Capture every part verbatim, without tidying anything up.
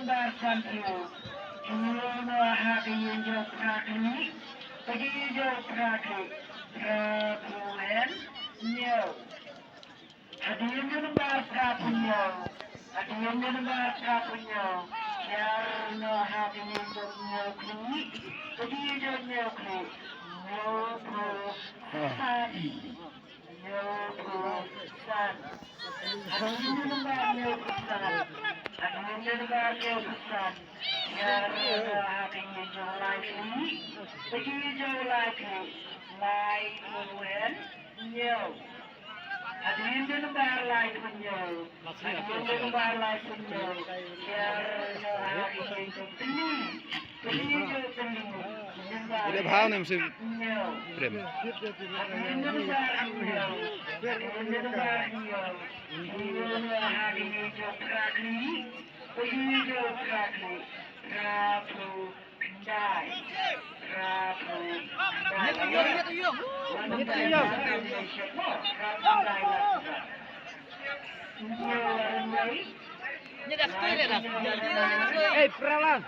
Bar san phew. Kiew noh ha ka ïing jong phra khlieh. Ka ïing jong phra khlieh. Phra phew hynñiew. Hadien ka nombar phra phew hynñiew. Hadien ka nombar phra phew hynñiew. Kiar noh ha ka ïing jong hynñiew khlieh. Ka ïing jong hynñiew khlieh. Hynñiew phew san. Hynñiew phew san. Hadien ka nombar hynñiew phew san. Hadien ka nombar hynñiew phew san. Kiar noh ha ka ïing jong lai khlieh. Ka ïing jong lai khlieh. Lai phew hynñiew. Hadien ka nombar lai phew hynñiew. Hadien ka nombar lai phew hynñiew. Kiar noh ha ka ïing jong tylli. Ka ïing jong tylli. Ka ïing jong tylli. Ida bha ne msi hynñiew. Prem. Hadien ka nombar hynñiew. Hadien ka nombar hynñiew. Kiar noh ha ka ïing jong phra khlieh. Ka ïing jong phra khlieh. Phra phew khyndai. Phra phew khyndai. Hey, Pralan.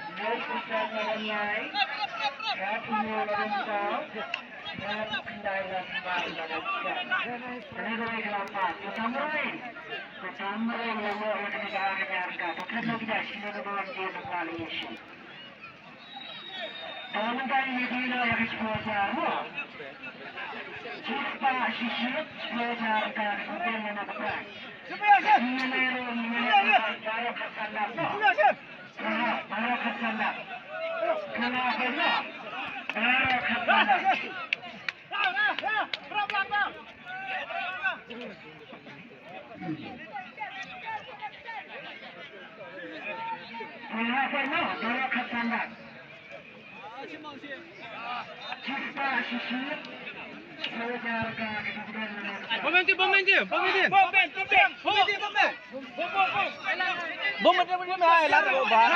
Te mynta ngi ïa dei noh ïa ka shiphew hajar mo. Shispah shisien, shiphew hajar ka kyrteng na ka prize. Ngi ïa leh ruh ngi ïa leh baroh khatsan dap mo. Baroh khatsan dap. Baroh khatsan dap. Momentum, momentum, momentum. Momentum, momentum. Bom, bom, bom, bom. Bom, bom, bom, bom. Ai, lar, bom, bom.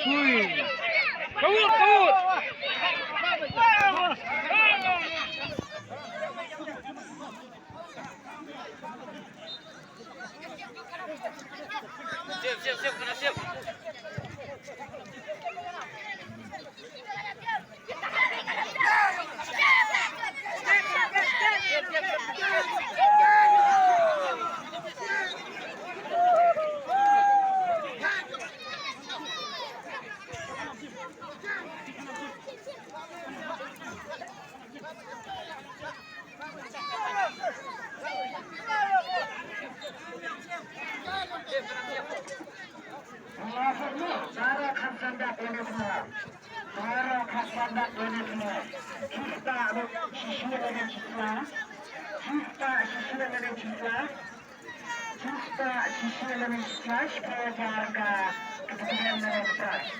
Ui. Kawut, kawut. Siap, siap, siap, kena siap. Baroh khatsan dap ïa ne kumne. Baroh khatsan dap ïa ne kumne. Shispah shisien lane shispah. Shispah shisien lane shispah. Shispah shisien lane shispah. Shiphew hajar ka kyrteng lane ka prize.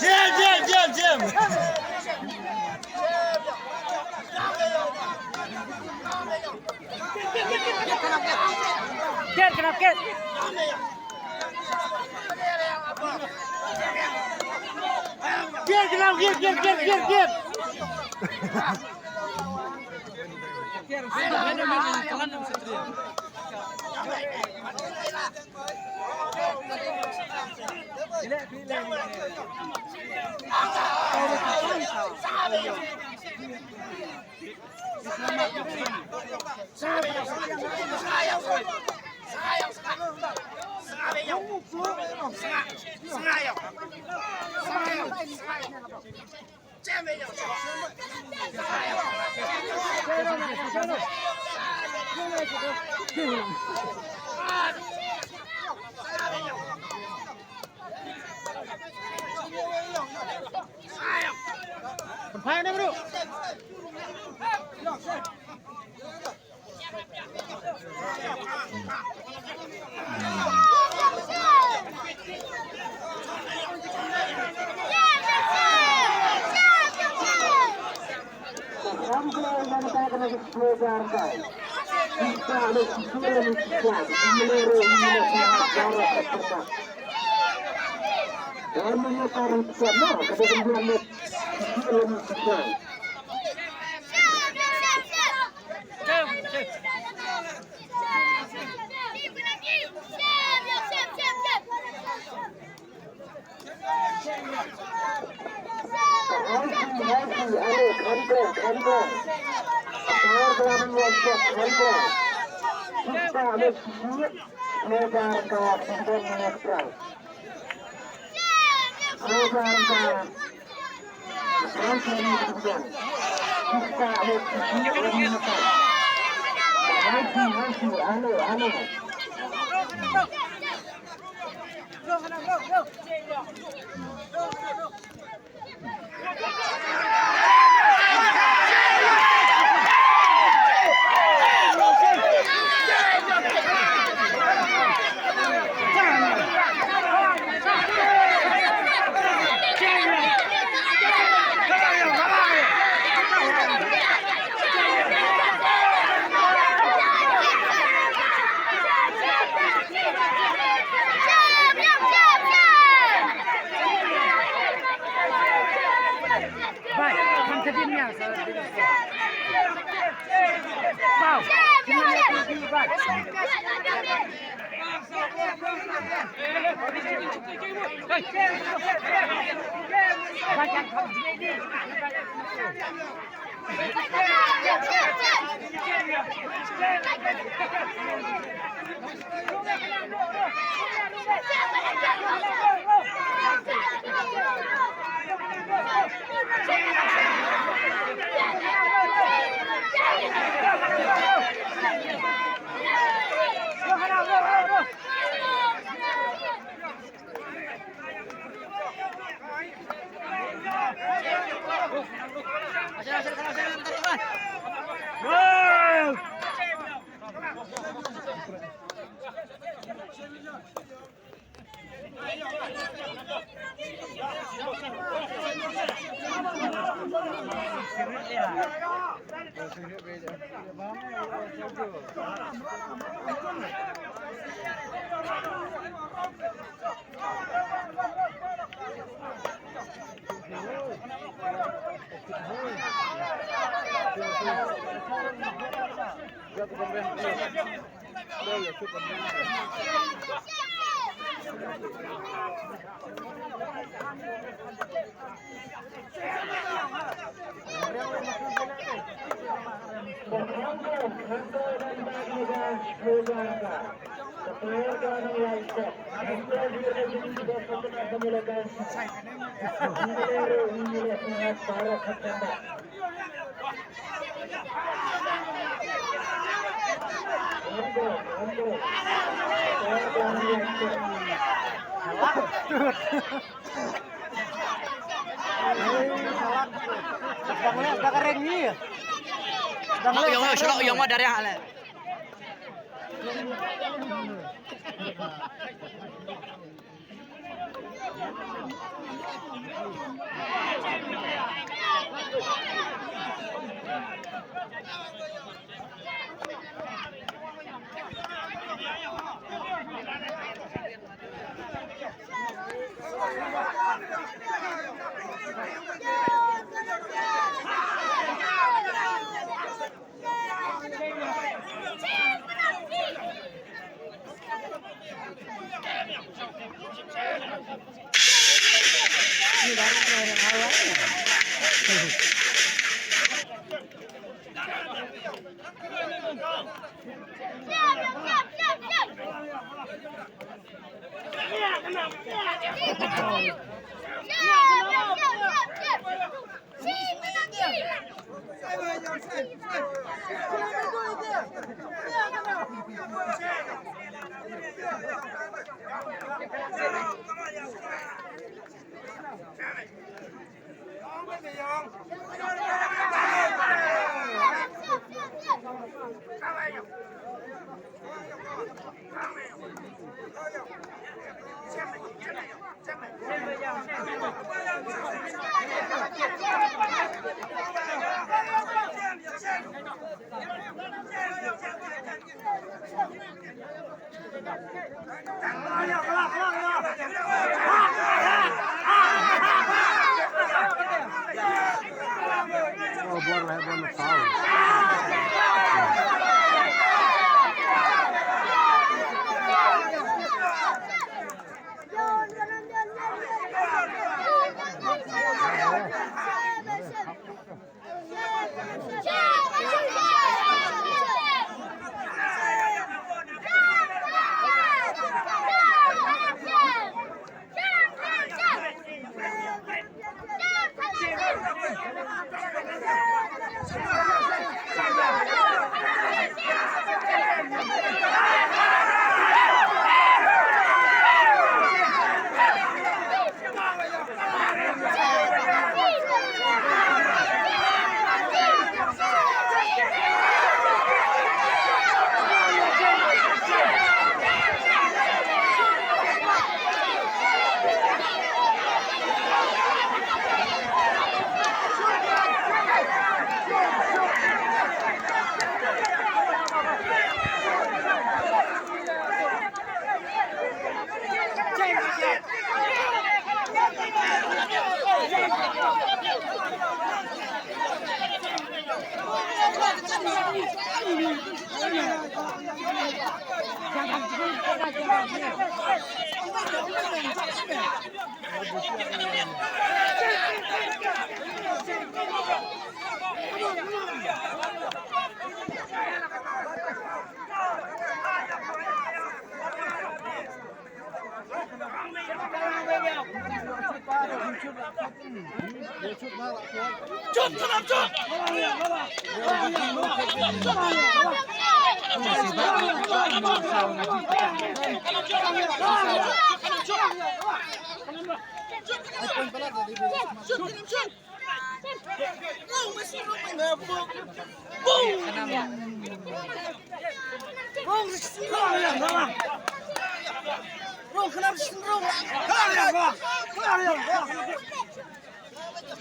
Jam, jam, jam, jam. Ket, kena ket. Ket, kena ket, ket, ket, ket, ket. Sedang leh, sedang kering ni. Sedang leh, sedang kering. Yang mana dari hal?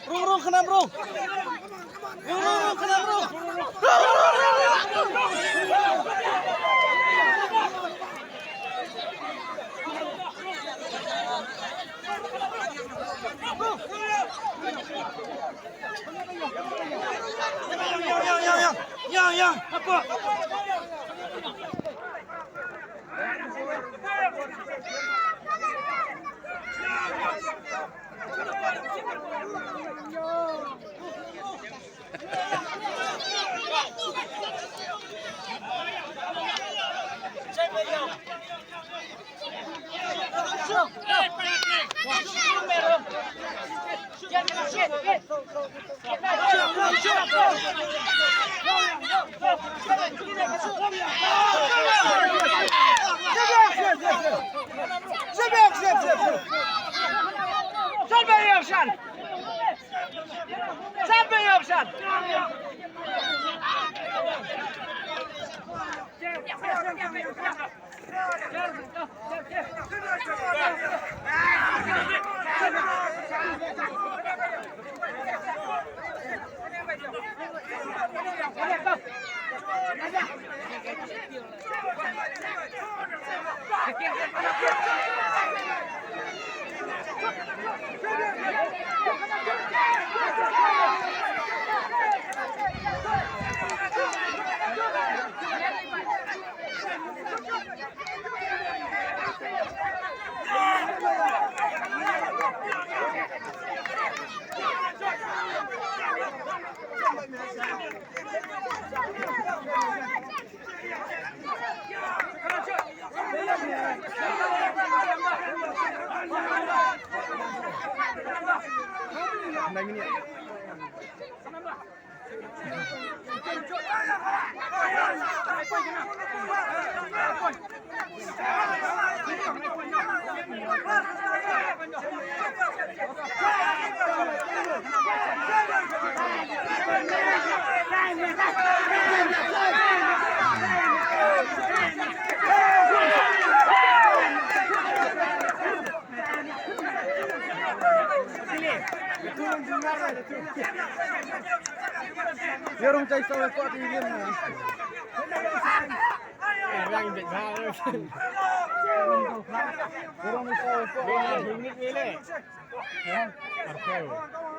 Rung, rung, khnam, rung. Rung, rung, rung, khnam, rung. Yarung chai sawa ko ti yin na. Rang bit ba. Yarung sawa ko. Minit ni le. Ya, arpeu.